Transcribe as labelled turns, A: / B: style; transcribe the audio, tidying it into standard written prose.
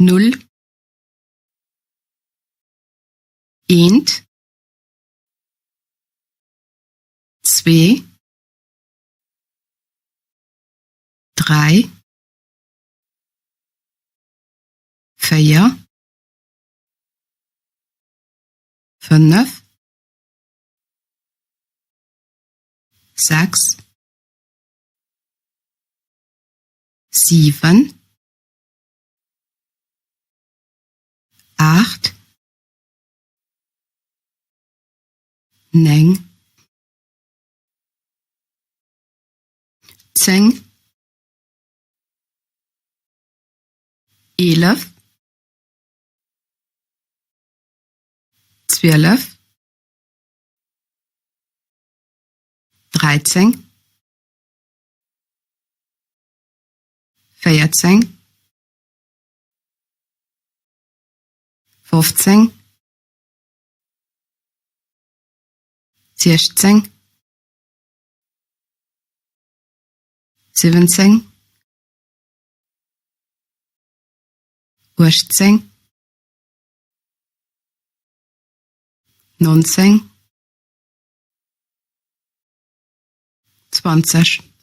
A: Null, eent, zwee, dräi, 4, 5, 6, 7, 8, 9, 10, 11, 12, 13, 14, 15, 16, 17, 18, 19, 20.